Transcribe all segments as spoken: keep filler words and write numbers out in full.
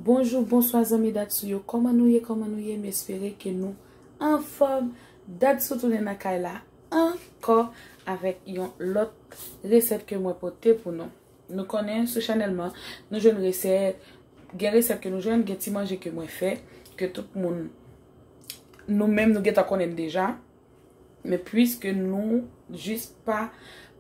Bonjou, bonswa zanmi Dadsou yo. Kòman nou ye? Kòman nou ye? M espere ke nou anfòm. Dadsou tounen nan kay la ankò avèk yon lòt resèt ke mwen pote pou nou. Nou konnen sou chanèl mwen, nou jwenn resèt, gen resèt ke nou jwenn, gen ti manje ke mwen fè, ke tout moun, nou menm nou gentan konnen deja. Men piske nou jis pa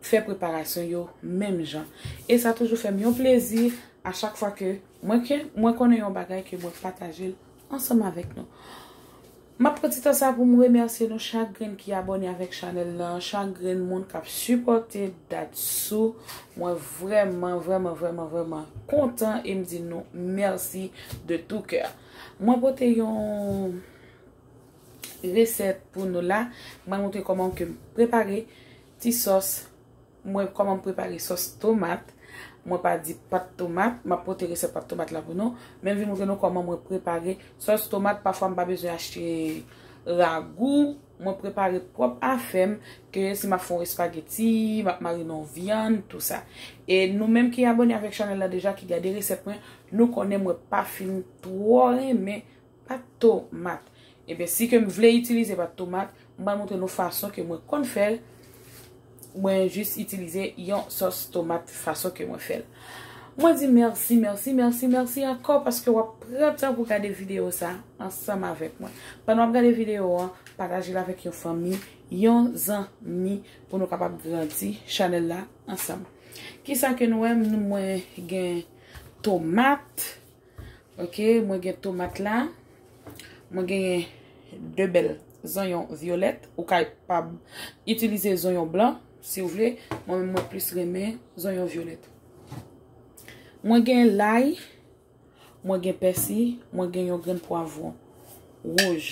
fè preparasyon yo menm jan. E sa toujou fè m yon plezi a chak fwa ke mwen, ke mwen konnen yon bagay ke mwen pataje l ansanm avèk nou. M ap pran ti tan sa pou m remèsye nou chak grenn ki abòne avèk chanèl lan, chak grenn moun k ap sipòte Dadsou. Mwen vrèman, vrèman, vrèman, vrèman kontan e m di nou mèsi de tout cœur. Mwen pote yon resèt pou nou la. Mwen montre kòman ke m prepare ti sòs. Mwen kòman m prepare sòs tomat. Mwen pa di pat tomat. M ap pote resèt pat tomat la pou nou. Men m vin montre nou kòman mwen prepare sòs tomat. Pafwa m pa bezwen achte ragou. Mwen prepare pwòp afè m. Ke si m ap fè yon espageti, m ap marine yon vyann, tou sa. E nou menm ki abòne avèk chanèl la deja, ki gade resèt mwen, nou konnen mwen pa fin twò renmen pat tomat. Ebyen, si ke m vle itilize pat tomat, m pral montre nou fason ke mwen konn fè l. Mwen jis itilize yon sòs tomat fason ke mwen fè l. Mwen di mèsi, mèsi, mèsi, mèsi ankò paske w ap pran tan pou gade videyo sa ansanm avèk mwen. Pandan w ap gade videyo an, pataje l avèk yon fanmi, yon zanmi pou nou kapab grandi chanèl la ansanm. Kisa ke nou wè? Mwen gen tomat, Ok, mwen gen tomat la. Mwen genyen de bèl zonyon vyolèt. Ou kapab itilize zonyon blan, si w vle. Mwen menm, mwen plis renmen zonyon vyolèt. Mwen gen lay, mwen gen pèsi, mwen gen yon grenn pwavwon wouj.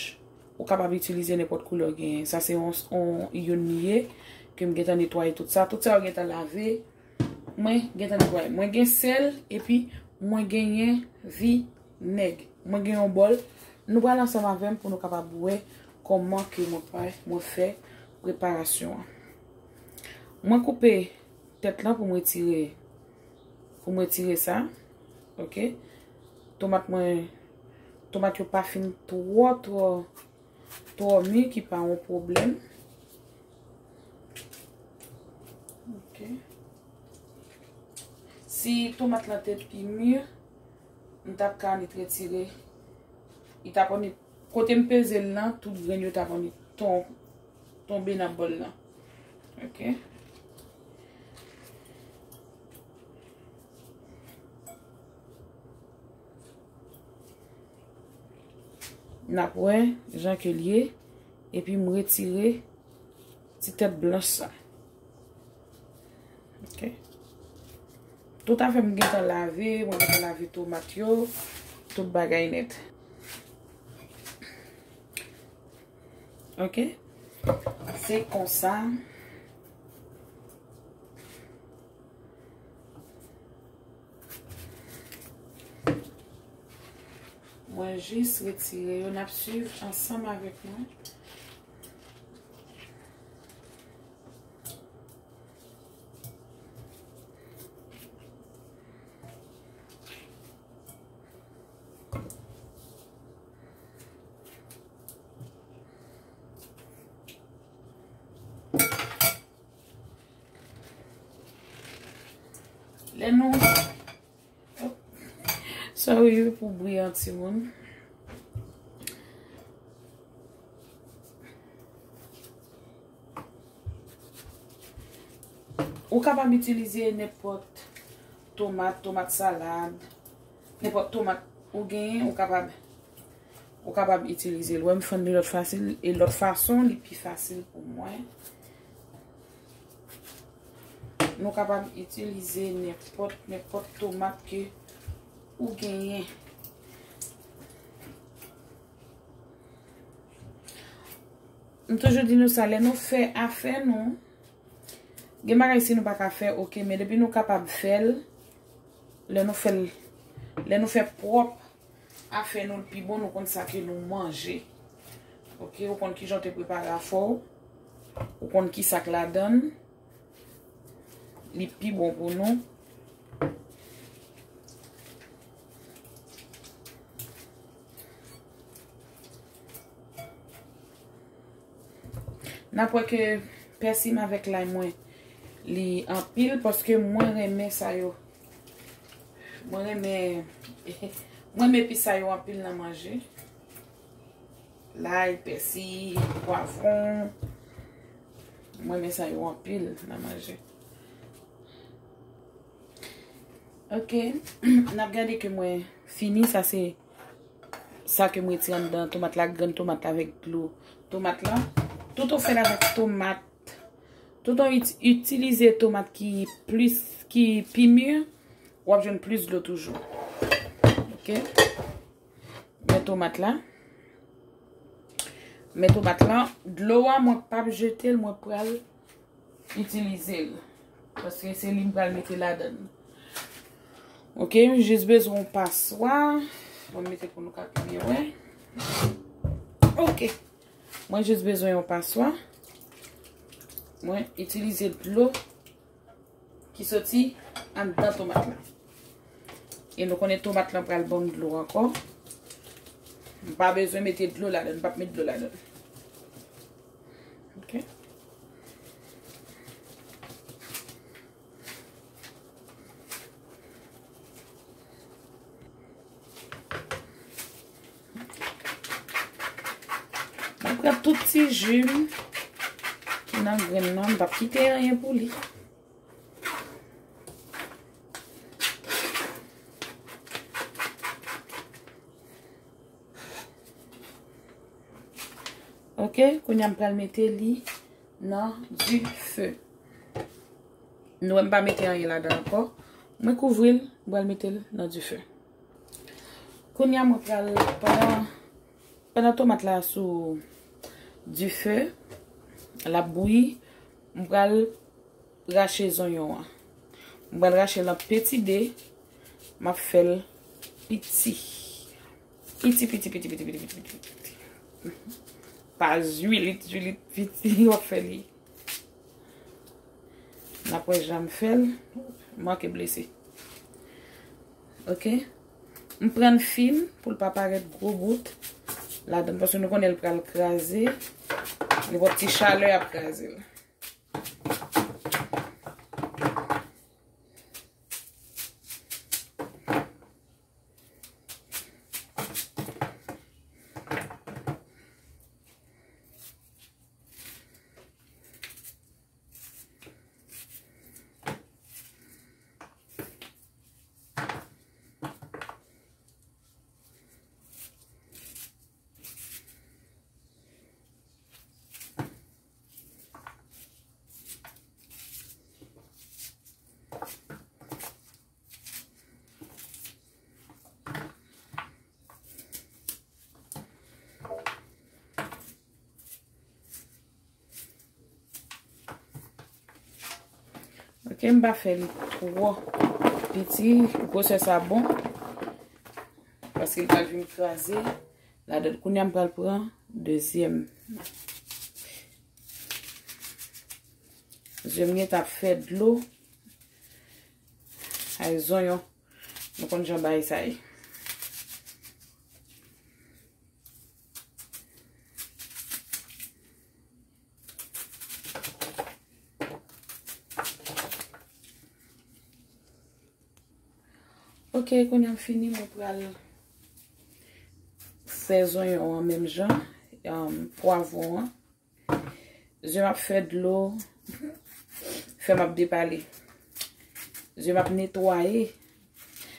Ou kapab itilize nenpòt koulè w genyen. Sa se yon, yon, youn li ye, ke m gentan netwaye tout sa. Tout sa yo gentan lave. Mwen gentan netwaye. Mwen gen sèl, epi mwen genyen vinèg. Mwen gen yon bòl. Nou pral ansanm avè m pou nou kapab wè kòman ke mwen pa, mwen fè preparasyon an. Mwen koupe tèt lan pou mwen tire, pou mwen tire sa. Ok. Tomat mwen, tomat yo pa fin twò, twò twò mi ki pa yon pwoblèm. Ok. Si tomat lan te pi mi, m t ap ka annik retire. Li t ap annik, kote m peze l lan, tout grenn yo t ap annik ton, tonbe nan bòl lan. Ok. N ap wè jan ke l ye. Epi m retire ti tèt blanch sa. Ok. Tout afè m gentan lave, mwen gentan lave tomat yo, tout bagay nèt. Ok. Se konsa. Mwen jis retire yo, n ap swiv ansanm avèk mwen. Lè nou, sorry pou bri an timoun. Ou kapab itilize nenpòt tomat, tomat salad, nenpòt tomat ou genyen, ou kapab, ou kapab itilize l. Ou wè m fann li lòt fasil, e lòt fason, li pi fasil pou mwen. Nou kapab itilize nenpòt, nenpòt tomat ke ou genyen. M toujou di nou sa, lè nou fè afè nou, gen bagay si nou pa ka fè, ok, men depi nou kapab fè l, lè nou fè l, lè nou fè pwòp afè nou, l pi bon, nou konn sa ke nou manje. Ok, ou konn kijan w te prepare afè w, ou konn ki sa k ladan l, li pi bon pou nou. N ap wè ke pèsi m avèk lay mwen, li anpil, paske mwen renmen sa yo. Mwen renmen, mwen renmen epis sa yo anpil nan manje. Lay, pèsi, pwavwon. Mwen renmen sa yo anpil nan manje. Ok, n ap gade ke mwen fini. Sa se sa ke mwen retire anndan tomat la, grenn tomat la avèk dlo tomat la. Tout ou fè l avèk tomat, tout ou it- itilize tomat ki plis, ki pi mi, w ap jwenn plis dlo toujou. Ok, men tomat la. Men tomat la, dlo a mwen p ap jete l, mwen pral itilize l. Paske se li m pral mete ladan l. Ok, m jis bezwen yon paswa. Mwen mete pou nou ka pi byen wè. Ok. Mwen jis bezwen yon paswa. Mwen itilize dlo ki soti anndan tomat la. E nou konnen tomat lan pral ban m dlo ankò. M pa bezwen mete dlo ladan, m p ap met dlo ladan. Ok. Mwen pran tout ti ji m ki nan grenn nan, m p ap kite anyen pou li. Ok, kounye a m pral mete li nan dife. Nou wè m pa mete anyen ladan ankò. Mwen kouvri l, m pral mete l nan dife. Kounye a mwen pral, pandan, pandan tomat la sou dife, l ap bouyi, m pral rache zonyon an. M pral rache l an peti de. M ap fè l piti. Piti, piti, piti, piti, piti, piti, piti, piti. Pa zwilit, zwilit, piti, w ap fè li. N ap wè jan m fè l. Manke blese. Ok. M pran l fin pou l pa parèt gwo bout ladan l, paske nou konnen l pral kraze. Li pran ti chalè ap kraze l. Ok, m pa fè li twò piti, gwosè sa bon. Paske l pral vin kraze ladan l. Kounye a m pral pran dezyèm. Dezyèm gentan ap fè dlo. Ay zonyon. Nou konn jan bagay sa ye. Ok, kounye a m fini, mwen pral fè zonyon an menm jan, um, pwavwon an. Je m ap fè dlo, fè m ap depale. Je m ap netwaye.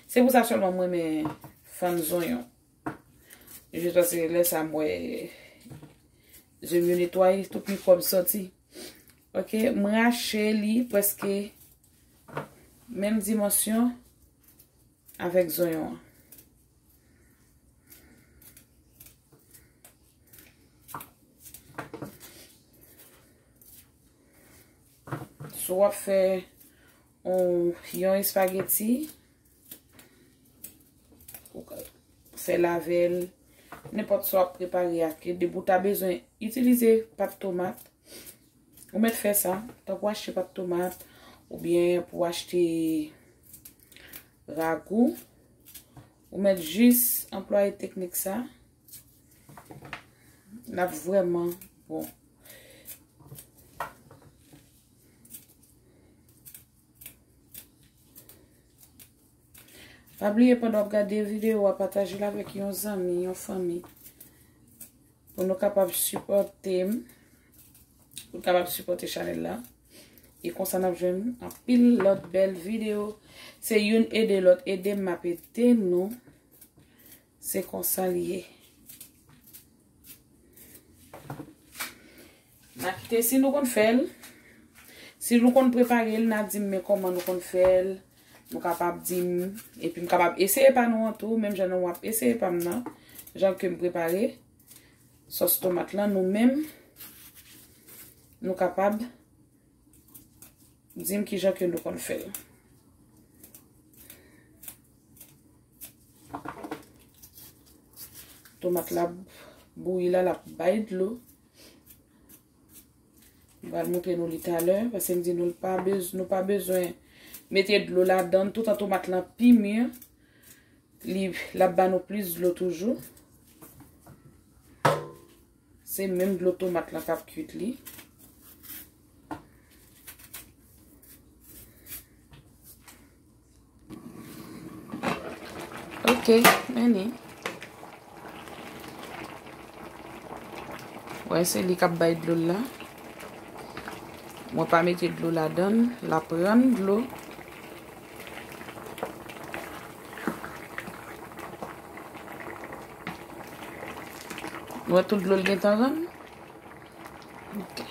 Se pou sa sèlman mwen renmen fann zonyon. Jis paske lè sa m wè je m yo netwaye, tout mikwòb sòti. Ok, m rache li prèske menm dimansyon avèk zonyon an. Si w ap fè yon, yon espageti, ou ka fè l avè l, nenpòt sa w ap prepare ak, depi w ta bezwen itilize pat tomat, ou mèt fè sa, tankou achte pat tomat, oubyen pou achte ragou, ou mèt jis anplwaye teknik sa, l ap vrèman bon. Pa bliye pandan w ap gade videyo a, pataje l avèk yon zanmi, yon fanmi. Pou nou kapab sipòte m, pou nou kapab sipòte chanèl la. E konsa n ap jwenn anpil lòt bèl videyo. Se youn ede lòt, ede m, m ap ede nou. Se konsa l ye. N a kite si nou konn fè l. Si nou konn prepare l, n a di m men kòman nou konn fè l. Nou kapab di m, epi m kapab eseye pa nou an tou, menm jan nou ap eseye pa m nan, jan ke m prepare sòs tomat lan, nou menm, nou kapab di m kijan ke nou konn fè l. Tomat la bouyi la, l ap bay dlo. M pral montre nou li talè, paske m di nou l pa bez-, nou pa bezwen mete dlo ladan l. Toutan tomat lan pi mi, li, l ap ba nou plis dlo toujou. Se menm dlo tomat lan k ap kuit li. Ok, men ni. Wè, se li k ap bay dlo l la. Mwen pa mete dlo ladan l, l ap rann dlo. Wè tout dlo l gentan rann. Ok.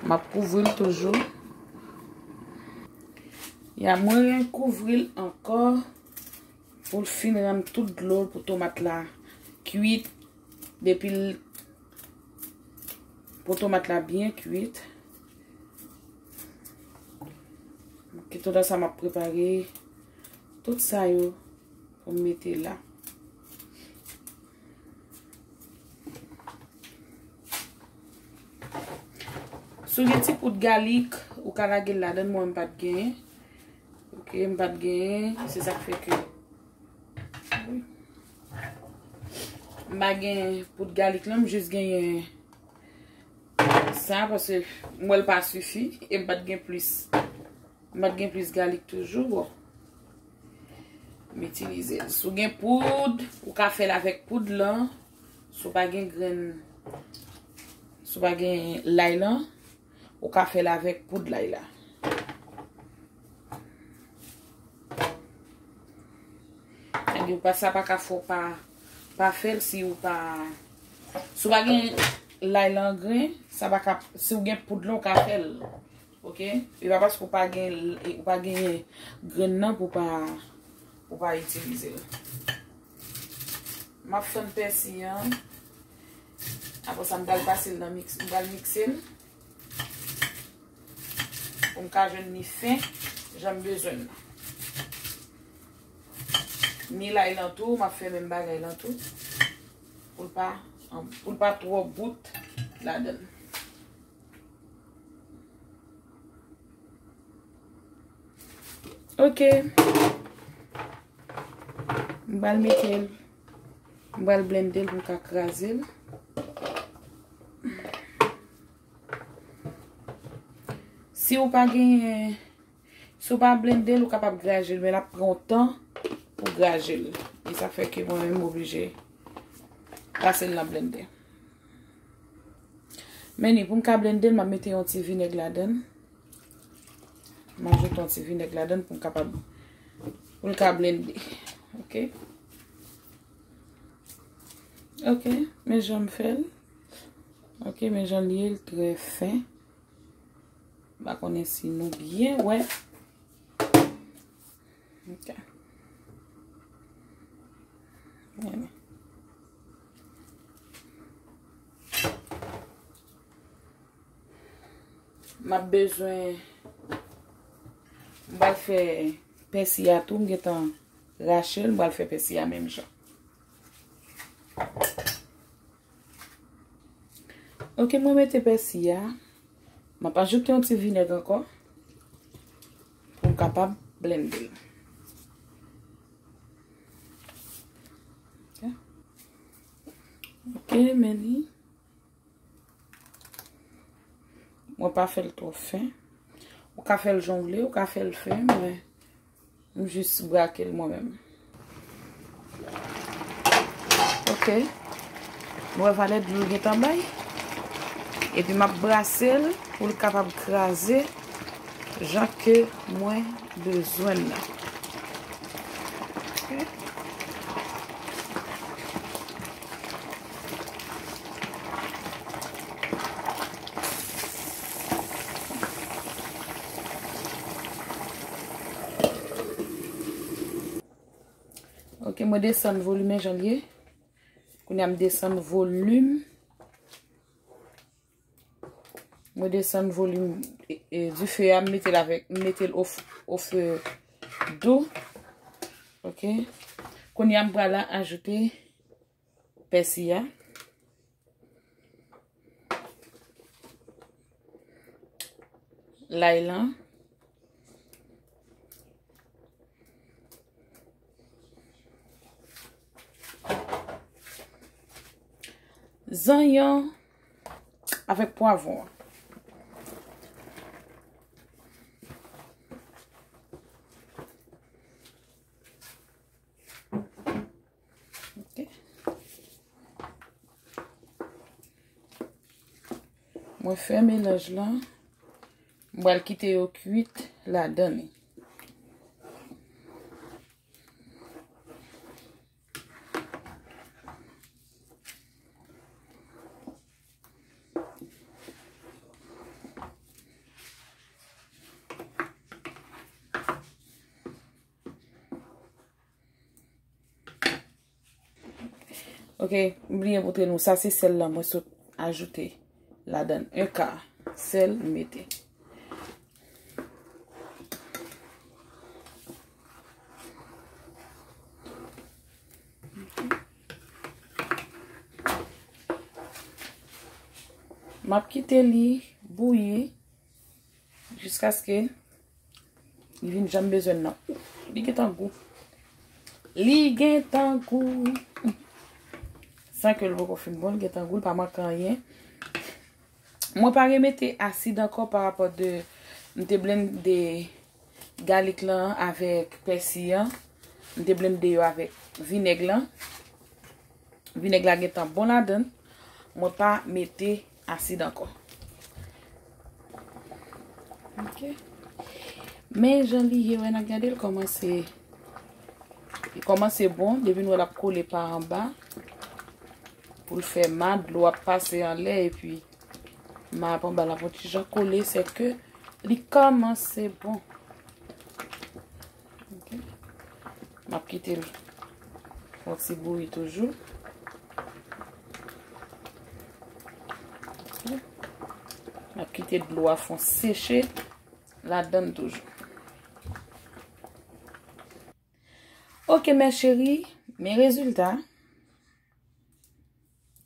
M ap kouvri l toujou. Ya, mwen kouvri l ankò pou l fin rann tout dlo l, pou tomat la kuit. Depi l, pou tomat la byen kuit. Ok, tout sa m ap prepare tout sa yo pou m mete la. Si w gen ti poud galik, ou ka lage l ladan, mwen m pa t genyen. Ok, m pa t genyen, se sa k fè ke m pa gen poud galik lan, m jis genyen sa, paske m wè l pa sifi, e m pa t gen plis. M pa t gen plis galik toujou, bon. M itilize l. Si w gen poud, ou ka fè l avèk poud lan. Si w pa gen grenn, si w pa gen lay lan, ou ka fè l avèk poud lay la. Tande, ou pa, sa pa ka fè w pa, pa fè l si w pa, si w pa gen lay lan grenn, sa pa ka, si w gen poud lan, ou ka fè l. Ok? E pa paske w pa gen, ou pa genyen grenn nan pou pa, pou pa itilize l. M ap fann pèsi an. Apre sa, m pral pase l nan miks, m pral mikse l. Pou m ka jwenn li fen, jan m bezwen l. Ni lay lan tou, m ap fè menm bagay lan tou. Pou l pa, pou l pa twò bout ladan l. Ok. M pral mete l, m pral blende l pou m ka kraze l. Si w pa genyen, si w pa blende l, ou kapab graje l, men l ap pran w tan pou graje l. E sa fè ke mwen menm m oblije pase l nan blende. Men ni pou m ka blende l, m ap mete yon ti vinèg ladan l. M ajoute yon ti vinèg ladan l pou m kapab, pou l ka blende. Ok. Ok, men jan m fè l. Ok, men jan l ye, l trè fen. M pa konnen si nou byen wè. Ok. Gade. M ap bezwen, m pral fè pèsi a tou, m gentan rache l, m pral fè pèsi a menm jan. Ok, mwen mete pèsi a. M ap ajoute yon ti vinèg ankò pou m kapab blende l. Ok. Ok, men li. Mwen pa fè l twò fen. Ou ka fè l jan w vle, ou ka fè l fen, men m jis brake l mwen menm. Ok. Nou wè valè dlo l gentan bay. Epi m ap brase l pou l kapab kraze jan ke mwen bezwen l la. Ok. Ok, mwen desann volim jan l ye. Kounye a m desann volim. Mwen desann volim, e, e, dife a, m mete l avèk, m mete l o f-, o fe dou. Ok. Kounye a m pral ajoute pèsi a. Lay lan. Zonyon avèk pwavwon an. Ok. Mwen fè melanj lan. Mwen pral kite yo kwit ladan li. Ok, m bliye montre nou. Sa se sèl la mwen sot ajoute ladan. En ka sèl m mete. M ap kite li bouyi jiskaske li vin jan m bezwen l nan. Ouf, li gentan gou. Li gentan gou. San ke l poko fin bon, li gentan gou, li pa manke anyen. Mwen pa remete asid ankò pa rapò de m te blende galik lan avèk pèsi an. M te blende yo avèk vinèg lan. Vinèg la gentan bon ladan. Mwen pa mete asid ankò. Ok. Men jan li ye, wè n ap gade l kòmanse, li kòmanse bon, depi n wè l ap kole pa anba. Pou l fè ma, dlo ap pase anlè, epi ma ap anba la, yon ti jan kole, se ke li kòmanse bon. Ok. M ap kite l fè yon ti bouyi toujou. Ok. M ap kite dlo a fè yon seche ladan l toujou. Ok, mes chéries, men rezilta.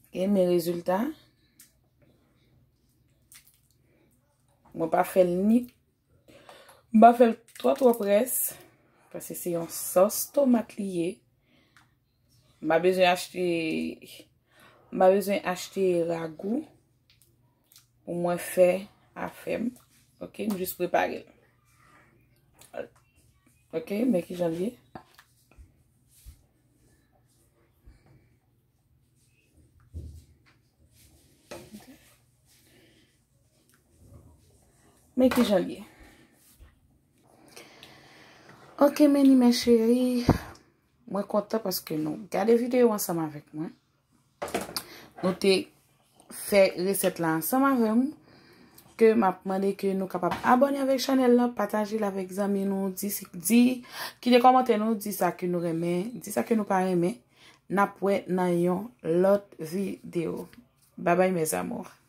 Ok, men rezilta. Mwen pa fè l ni, m pa fè l twò, twò près, paske se yon sòs tomat li ye. M pa bezwen achte, m pa bezwen achte ragou pou mwen fè afè m. Ok, m jis prepare l. Ok, men kijan l ye. Men kijan l ye. Ok, men ni mes chéries, mwen kontan paske nou gade videyo ansanm avèk mwen. Nou te fè resèt la ansanm avè m. Ke m ap mande ke nou kapab abòne avèk chanèl la, pataje l avèk zanmi nou, di, di, kite kòmantè nou, di sa ke nou renmen, di sa ke nou pa renmen. N ap wè nan yon lòt videyo. Babay mes amours.